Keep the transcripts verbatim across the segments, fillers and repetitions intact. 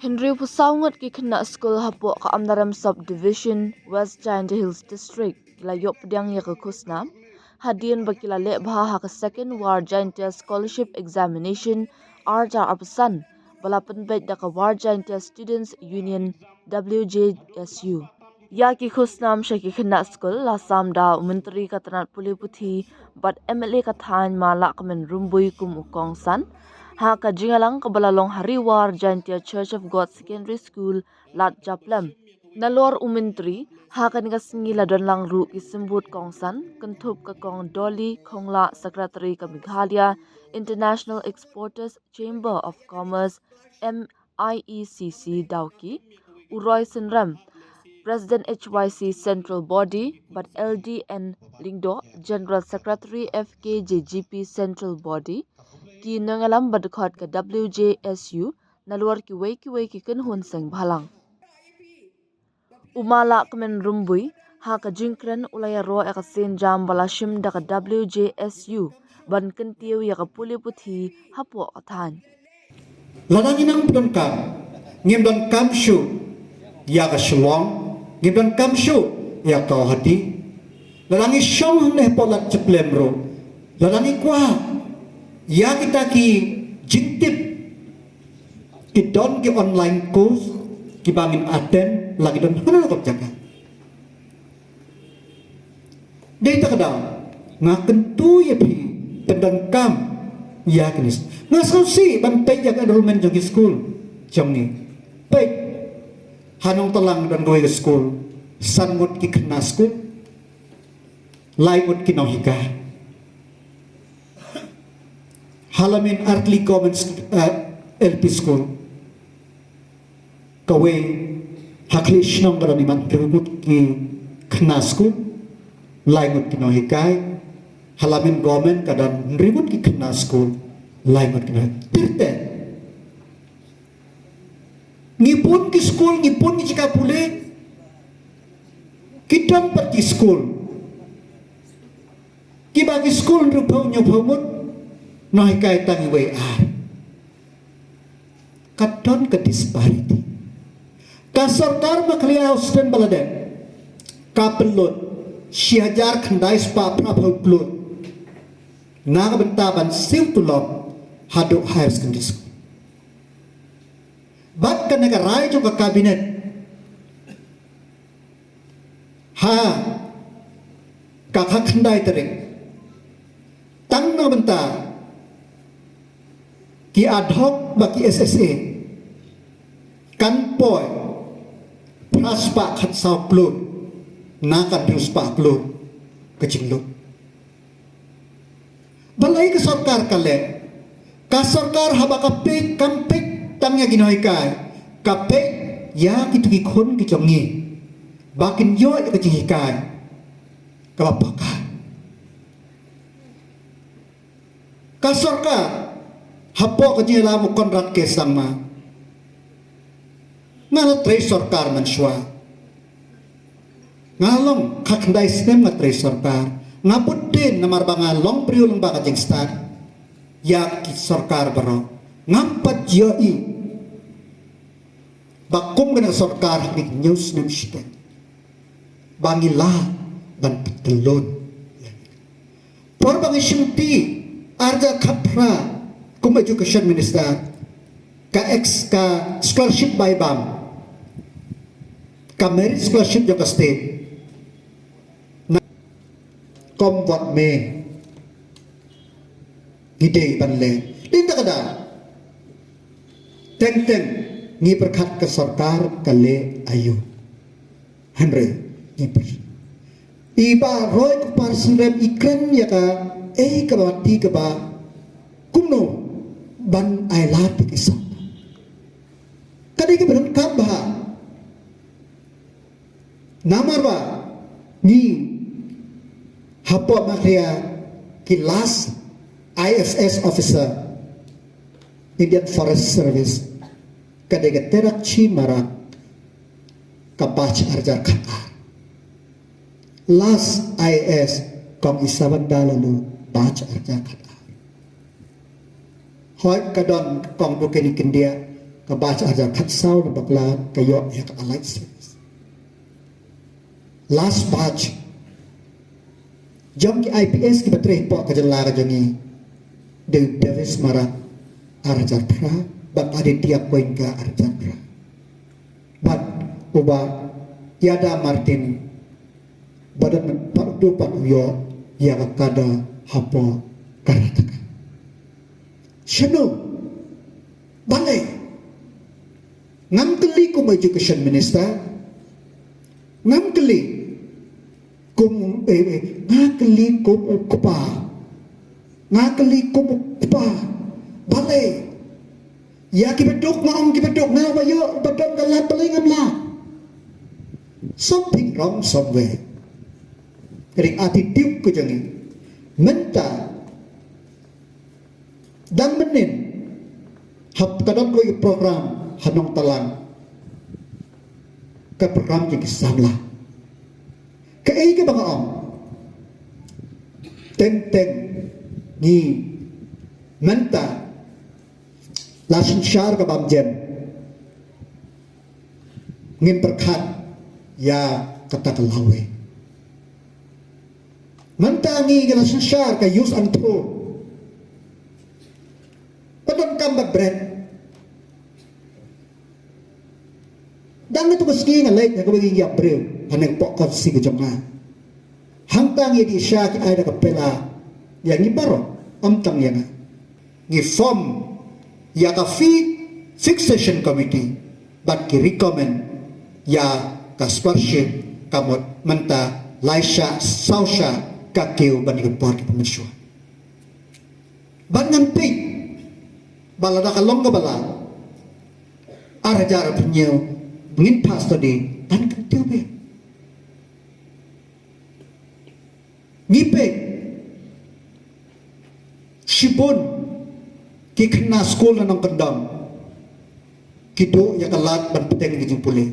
Hynriewphew saw ngut ki khynnah skul hapoh ka Amlarem Sub Division, West Jaintia Hills District, ki la ïoh pdiang ïa ka khusnam hadien ba ki la leh bha ha ka Second War Jaintia Scholarship Examination, ar hajar arphew san, ba la pynbeit da ka War Jaintia Students Union, W J S U. Ïa ki khusnam sha ki khynnah skul la sam da u Myntri ka tnat pule puthi bad M L A ka thaiñ Ma Lahkmen Rymbui kum u kongsan, ha ka jingïalang kaba la long ha Ri War Jaintia Church of God Secondary School, Lad Japlem. Nalor u Myntri, ha kane ka sngi la don lang ruh ki symbud kongsan, kynthup ka Kong Dolly Khonglah, Secretary ka Meghalaya International Exporters Chamber of Commerce, M I E C C, Dawki, u Roy Synrem, President H Y C Central Body, bad L D N Lyngdoh, General Secretary F K J G P Central Body, ki nongïalam ba dkhot ka W J S U, nalor kiwei kiwei ki kynhun seng bhalang. U Ma Lahkmen Rymbui, ha ka jingkren u la ïaroh ïa ka sienjam ba la shim da ka W J S U ban kyntiew ïa ka pule puthi hapoh ka thaiñ. Lada ngi nang pyndonkam, ngim donkam shuh ïa ka Shillong, ngim donkam shuh ïa ka Guwahati. Lada ngi shong hangne hapoh Lad Japlem ruh, lada ngi kwah ïa kita ki jingtip, ki don ki online course kiba ngin attend la ki don hano hano ka jaka. Dei ta ka daw nga kyntu ïa phi pyndonkam ïa kine. Nga sngewsih ban peit ïa ka enrollment jong ki skul jong ngi. Peit, ha Nongtlang don kawei ka skul, san ngut ki khynnah skul, lai ngut ki nonghikai. Ha Lamin Artylli Government Sch-, eh, L P School, kawei ha Khlieh Shnong ka don i man hynriew ngut ki khynnah skul, lai ngut ki nonghikai. Ha Lamin Government ka don hynriew ngut ki khynnah skul, lai ngut ki nonghikai. Pyrthei ngi bun ki skul, ngi bun ki jaka pule, ki don pat ki skul, kiba ki skul hynriewphew hynñiewphew ngut, nonghikai tang iwei ar. Ka don ka disparity. Ka sorkar Meghalaya ha u snem ba la dep ka pynlut shi hajar khyndai spah phraphew klur na ka bynta ban siew tulop haduh higher secondary school. Bad kane ka rai jong ka cabinet ha ka khatkhyndai tarik, tang na bynta ki ad hoc bad ki S S A, kan poi phra spah khatsaw klur na ka hynriew spah klur ka jinglut. Balei ka sorkar ka leh? Ka sorkar haba ka peit, kam peit tang ïa ki nonghikai, ka peit ïa kito ki khun ki jong ngi ba kin ïoh ïa ka jinghikai kaba paka. Ka sorkar hapoh ka jingïalam u Conrad K Sangma, nga la trei sorkar mynshuwa. Nga long khatkhyndai snem nga trei sorkar. Nga bud dien namar ba nga long briew lyngba ka jingstad ïa ki sorkar baroh. Ngam pat ïohi ba kum kane ka sorkar ha kine ki hynñiew snem shiteng ba ngi lah ban pyntyllun. Por ba ngi shimti ar hajar khatphra kum education minister, ka ex, ka scholarship bai bam, ka merit scholarship jong ka state, na kom wat me ngi dei ban leh. Dei ta ka daw, teng teng ngi pyrkhat ka sorkar ka leh aïu. Hynrei ngi pyrkhat i Bah Roy Kpar Synrem i kren ïa ka, ei, kaba ti kaba kumno ban ai lad ïa ki sap. Ka dei kaba donkam bha. Namar ba ngi hapoh Meghalaya ki last I F S officer, Indian Forest Service, ka dei ka Terakchi Marak, ka batch ar hajar khatar. Last I A S, Kong Isabanda Laloo, batch ar hajar khatar. Hooid ka don Kong Dukeni Kyndiah, Ka batch ar hajar khatsaw na bakla ka ïoh ïa ka Allied Service. Last batch jong ki I P S kiba trei hapoh ka jylla ka jong ngi, dei u Davis Marak ar hajar phra bad Aditya Goenka ar hajar phra. Bad u Bah Yada Martin ba don pat u, pat u ïoh ïa ka kada hapoh Karnataka. Shano? Balei? Ngam kylli kum u education minister. Ngam kylli kum, eh, eh, nga kylli kum u kpa. Nga kylli kum u kpa. Balei? Ïa kiba duk nga ong kiba duk, nga ba ïoh ba don ka lad, balei ngam lah? Something wrong somewhere. Ka dei attitude ka jong ngi. Mynta dang mynnin hap ka don kawei ka program ha Nongtalang. Ka program jong ki samla. Kaei kaba nga ong? Teng teng ngi mynta la synshar ka bam jem. Ngim pyrkhat ïa kata ka lawei. Mynta ngi ngi la synshar ka use and throw. Ba donkam bad bret. Dang ngi tu ka ski nga leit na kawei ka ïap briew ha neng pok kot si ka jong nga. Hangta ngi dih sha ki ai da ka pela ïa ngi baroh, ym tang ïa nga. Ngi form ïa ka fee fixation committee bad ki recommend ïa ka scholarship ka mut mynta lai shah saw shah ka kiew ban ïa ka por ki pynmynshwa. Bad ngan peit ba lada ka long kaba lah ar hajar arphew hynñiew ngin pass to dei ban kyntiew beit. Ngi peit shibun ki khynnah skul na nongkyndong ki duh ïa ka lad ban pynbeit ki jingpule.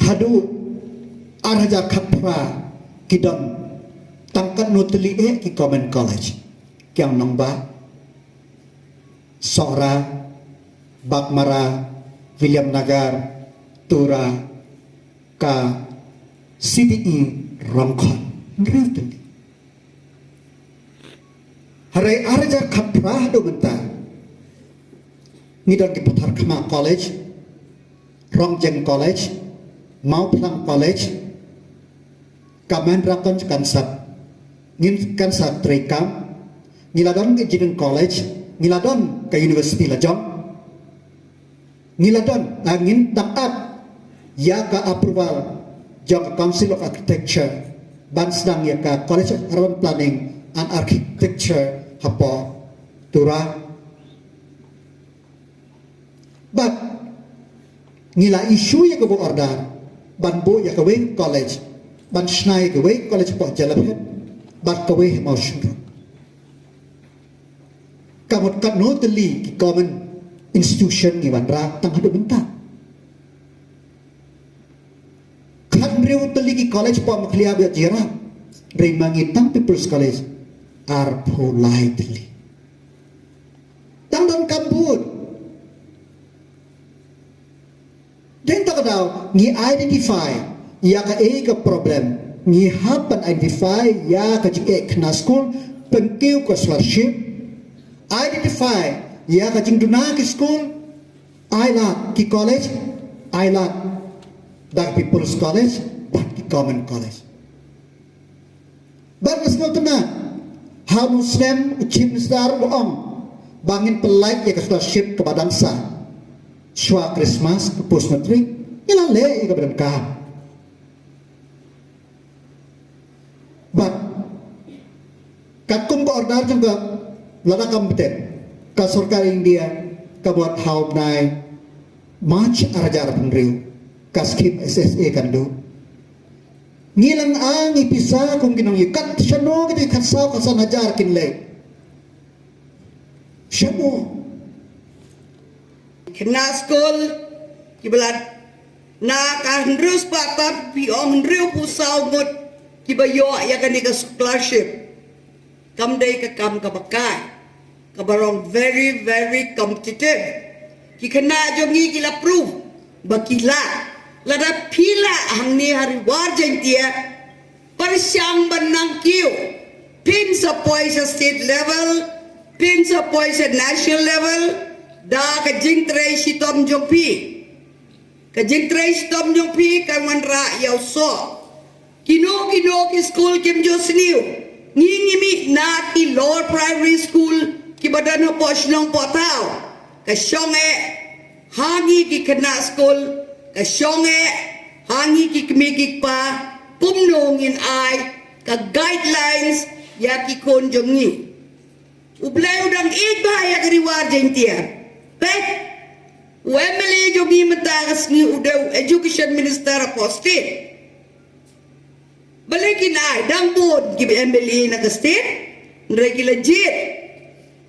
Haduh ar hajar khatphra ki don tang katno tylli eh ki government college. Kiang Nangbah, Sohra, Baghmara, Williamnagar, Tura, ka C T E Ramkhon. Hynriew tylli. Hynrei ar hajar khatphra haduh mynta ngi don ki Patharkhmah College, Rongjeng College, Mawphlang College, ka Mahendraganj kan sa, ngin kan sa treikam, ngi la don ka Engineering College, ngi la don ka university la jong. Ngi la don, ah, ngin dang ap ïa ka approval jong ka Council of Architecture ban sdang ïa ka College of Urban Planning and Architecture hapoh Tura. Bad ngi la issue ïa ka work order ban buh ïa kawei college, ban shna ïa kawei college hapoh Jailaphett bad kawei ha Mawshynrut. Ka mut katno tylli ki common institution ngi wanrah tang haduh mynta. Khathynriew tylli ki college hapoh Makhlieh ba ïoh jingïarap. Hynrei ma ngi tang People's College arphew lai tylli. Tang donkam bud. Dei na kata ka daw ngi identify ïa kaei ka problem, ngi hap ban identify ïa ka jingeh khynnah skul, pynkiew ka scholarship, identify ïa ka jingduna ki skul, ai lad ki college, ai lad da ka People's College bad ki Government College. Bad nga sngewtynnat ha u snem u Chief Minister u ong ba ngin pynlait ïa ka scholarship kaba dang sah shuwa Christmas, ka post matric, ngi la leh ïa kaba donkam. Bad katkum ka order jong ka, lada kam btep, ka sorkar India ka buh ha u bnai March ar hajar hynriew ka skim S S A kan duh. Ngi la ai ngi pisa kum ki nongïalam, kat shano ki khatsaw khatsan hajar kin leit? Shano? Khynnah skul kiba la na ka hynriew spah khat, phi ong hynriewphew saw ngut kiba ïoh ïa kane ka scholarship. Kam dei ka kam kaba kai. kaba long very, very competitive. Ki khynnah jong ngi ki la prove ba ki lah. Lada phi lah hangne ha Ri War Jaintia, pyrshang ban nang kiew. Phin sa poi sha state level, phin sa poi sha national level, da ka jingtrei shitom jong phi. Ka jingtrei shitom jong phi kan wanrah ïa u soh. Kino kino ki skul kim ju sniew. Ngi ngi mih na ki lower primary school kiba don hapoh shnong poh thaw. Ka shong eh ha ngi ki khynnah skul, ka shong eh ha ngi ki kmie ki kpa, kumno ngin ai ka guidelines ïa ki khun jong ngi. U Blei u dang ïeit bha ïa ka Ri War Jaintia. Peit, u M L A jong ngi mynta ka sngi u dei u education minister hapoh state. Balei kin ai, dang bun ki M L A na ka state, hynrei ki la jied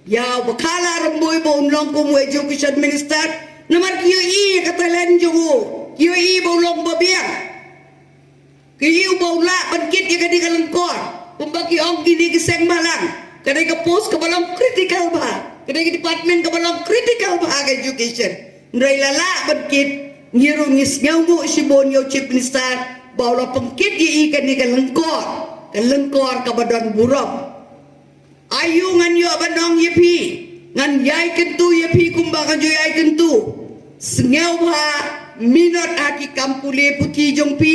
ïa u Bah Khala Rymbui ba un long kum u education minister. Namar ki ïohi ïa ka talent jong u, ki ïohi ba u long ba biang. Ki ïohi ba u lah ban kit ïa kane ka lyngkor. Kumba ki ong kine ki seng bhalang, ka dei ka post kaba long critical bha, ka dei ka department kaba long critical bha ha ka education. Hynrei la lah ban kit. Ngi ruh ngi sngewnguh shibun ïa u Chief Minister ba u la pynkit ïa i kane ka lyngkor, ka lyngkor kaba don burom. Aïu ngan ïoh ban ong ïa phi, ngan ïai kyntu ïa phi kumba ngan ju ïai kyntu. Sngewbha minot ha ki kam pule puthi jong phi.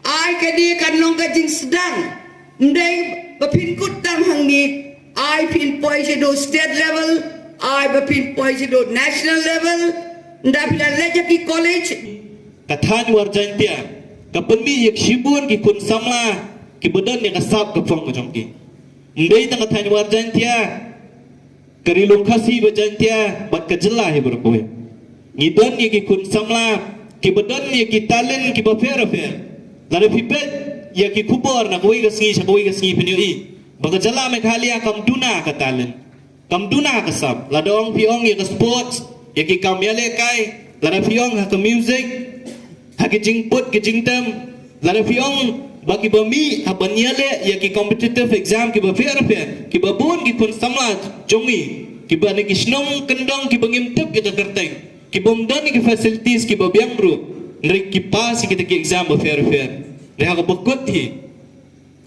Ai kane kan long ka jingsdang. Ym dei ba phin kut tang hangne, ai phin poi shaduh state level, ai ba phin poi shaduh national level. Ynda phi la leit ha ki college. Ka thaiñ War Jaintia ka pynmih ïa ki shibun ki khun samla kiba don ïa ka sap ka phong ka jong ki. Ym dei tang ka thaiñ War Jaintia, ka Ri Lum Khasi ba Jaintia bad ka jylla hi baroh kawei. Ngi don ïa ki khun samla kiba don ïa ki talent kiba pher bapher. Lada phi peit ïa ki khubor na kawei ka sngi sha kawei ka sngi phin ïohi ba ka jylla Meghalaya kam duna ka talent, kam duna ka sap. Lada ong phi ong ïa ka sports, ïa ki kam ïalehkai, lada phi ong ha ka music, ha ki jingput ki jingtem, lada phi ong ba kiba mih ha ban ïaleh ïa ki competitive exam kiba pher bapher, kiba bun ki khun samla jong ngi kiba na ki shnong kyndong kiba ngim tip ïa ka kyrteng, kibym don ïa ki facilities kiba biang ruh, hynrei ki pass ïa kita ki exam bapher bapher. Hynrei ha kaba kut hi,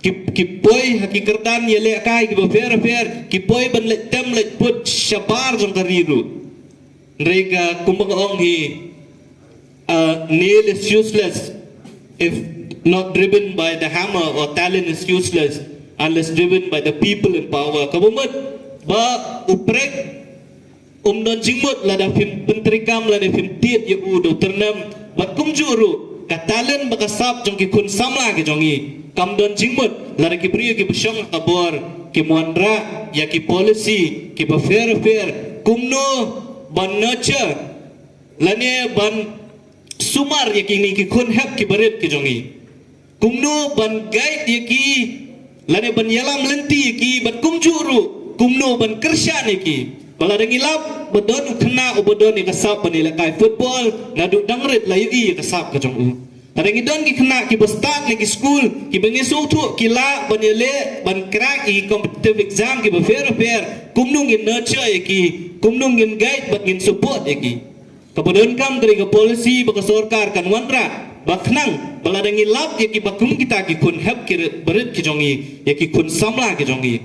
ki, ki poi ha ki kyrdan ïalehkai kiba pher bapher, ki poi ban leit tem leit put shabar jong ka ri ruh. Hynrei ka kumba ka ong hi, uh, nail is useless if not driven by the hammer, or talent is useless unless driven by the people in power. Kaba mut ba u prek um don jingmut lada phim pyntreikam lane phim tied ïa u da u tyrnem. Bad kumjuh ruh ka talent bad ka sap jong ki khun samla ki jong ngi kam don jingmut lada ki briew kiba shong ha ka bor kim wanrah ïa ki policy kiba pher bapher kumno ban nurture lane ban sumar ïa kine ki khun hep kiba rit ki jong ngi. Kumno ban guide ïa ki, lane ban ïalam lynti ïa ki, bad kumjuh ruh kumno ban kyrshan ïa ki. Ba lada ngi lap ba don u khynnah uba don ïa ka sap ban ïalehkai football, naduh dang rit la ïohi ïa ka sap ka jong u. Lada ngi don ki khynnah kiba stad na ki skul kiba ngi sngewthuh ki lah ban ïaleh ban crack ïa ki competitive exam kiba pher bapher, kumno ngin nurture ïa ki, kumno ngin guide bad ngin support ïa ki. Kaba donkam ka dei ka policy ba ka sorkar kan wanrah ba khnang ba lada ngi lap ïa kiba kum kita ki khun hep ki rit, ba rit ki jong ngi, ïa ki khun samla ki jong ngi,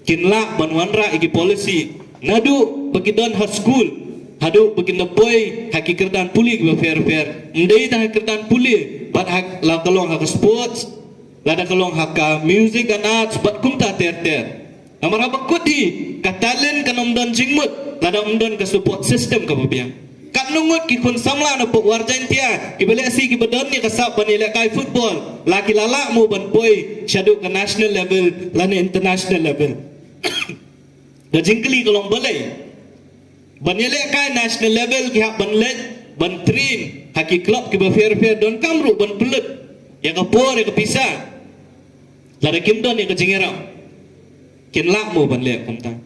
kin lah ban wanrah ïa ki policy naduh ba ki don ha skul haduh ba kin da poi ha ki kyrdan pule kiba pher bapher. Ym dei tang ha ki kyrdan pule, bad ha, la ka long ha ka sports, lada ka long ha ka music and arts bad kumta ter ter. Namar haba kut hi, ka talent kan ym don jingmut lada ym don ka support system kaba biang. Katno ngut ki khun samla na pdeng War Jaintia kiba lehse kiba don ïa ka sap ban ïalehkai football, la ki la lah mo ban poi shaduh ka national level lane international level. Ka jingkylli ka long balei? Ban ïalehkai national level ki hap ban leit ban train ha ki club kiba pher pher, donkam ruh ban pynlut ïa ka por ïa ka pisa. Lada kim don ïa ka jingïarap, kin lah mo ban leh kumta?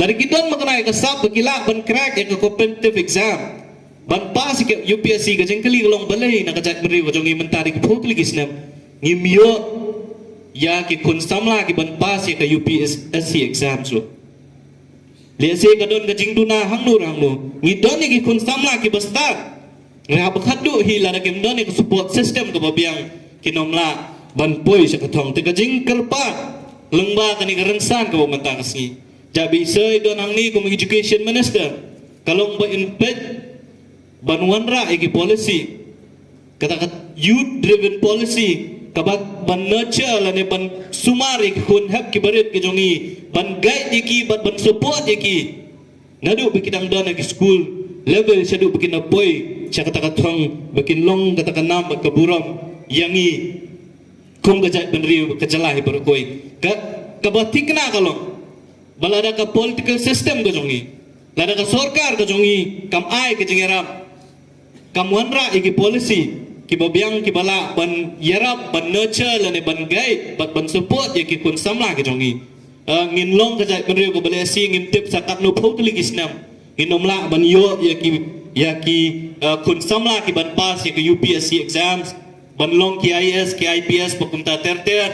Lada ki don ma kane ka sap ba ki lah ban crack ïa ka competitive exam, ban pass ïa ka U P S C, ka jingkylli ka long balei na ka jaitbynriew ka jong ngi mynta da ki phew tylli ki snem ngim ïoh ïa ki khun samla ki ban pass ïa ka U P S C exam ruh? Lehse ka don ka jingduna hangno hangno. Ngi don ïa ki khun samla kiba stad. Nga ba khadduh hi lada kim don ïa ka support system kaba biang, kin ym lah ban poi sha ka thong. Te ka jingkyrpad lyngba kane ka rynsan kaba mynta ka sngi, ja ba i Sir i don hangne kum Education Minister, ka long ba in peit ban wanrah ïa ki policy, kata ka youth driven policy, kaba ban nurture lane ban sumar ïa ki khun hep ki barit ki jong ngi, ban guide ïa ki bad ban support ïa ki. Naduh ba ki dang don ha ki school level shaduh ba kin da poi sha kata ka thong, ba kin long kata ka nam bad ka burom ïa ngi kum ka jaitbynriew, ka jylla hi baroh kawei. Ka, kaba thikna ka long ba lada ka political system ka jong ngi, lada ka sorkar ka jong ngi kam ai ka jingïarap, kam wanrah ïa ki policy kiba biang kiba lah ban ïarap, ban nurture lane ban guide bad ban support ïa ki khun samla ki jong ngi, eh, ngin long ka jaitbynriew kaba lehse ngim tip sa katno phew tylli ki snem ngin ym lah ban ïoh ïa ki, ïa ki, eh, khun samla kiban pass ïa ka U P S C exams, ban long ki I A S, ki I P S bad kumta ter ter.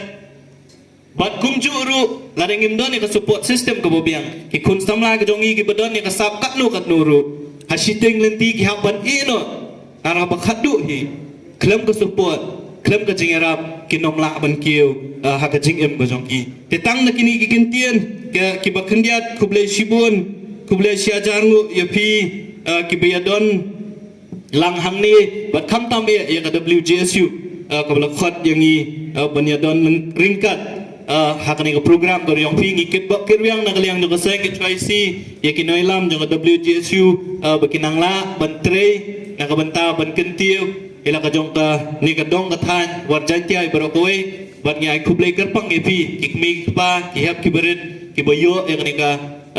Bad kumjuh ruh, lada ngim don ïa ka support system kaba biang, ki khun samla ki jong ngi kiba don ïa ka sap katno katno ruh, ha shiteng lynti ki hap ban ïeh noh. Namar ba khadduh hi, khlem ka support, khlem ka jingïarap, kin ym lah ban kiew, ah, ha ka jingim ka jong ki. Te tang na kine ki kyntien, ki, kiba khyndiat, khublei shibun, khublei shihajar nguh ïa phi, ah, kiba ïadon lang hangne, bad khamtam eh ïa ka W J S U, eh, kaba la khot ïa ngi, eh, ban ïadon ryngkat, eh, ha kane ka program ka jong phi. Ngi kitbok kitrwiang na ka liang jong ka seng H Y C ïa ki nongïalam jong ka W J S U, eh, ba kin nang lah ban trei na ka bynta ban kyntiew ïa la ka jong kane ka dong ka thaiñ War Jaiñtia baroh kawei. Bad ngi ai khublei kyrpang ïa phi ki kmie ki kpa, ki hep ki barit, kiba ïoh ïa kane ka,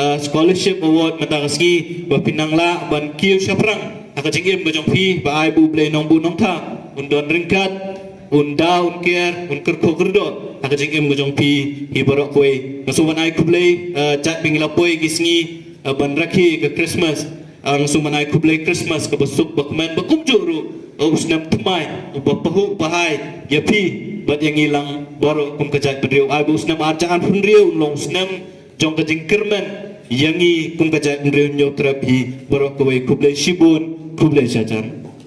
eh, scholarship award mynta ka sngi, ba phin nang lah ban kiew shaphrang ha ka jingim ka jong phi, ba ai ba U Blei Nongbuh Nongthaw un don ryngkat, un da, un care, un kyrkhu kyrdoh ha ka jingim ka jong phi hi baroh kawei. Nga sngewbha ban ai khublei, eh, jait ba ngi la poi ki sngi, eh, ban rakhe ka Christmas. Eh, nga sngewbha ban ai khublei Christmas kaba suk ba kmen, ba kumjuh ruh, eh, u snem thymmai uba pahuh pahai ïa phi bad ïa ngi lang baroh kum ka jaitbynriew. Ai ba u snem ar hajar arphew hynriew un long u snem jong ka jingkyrmen ïa ngi kum ka jaitbynriew Hynñiewtrep hi baroh kawei. Khublei shibun, khublei shihajar.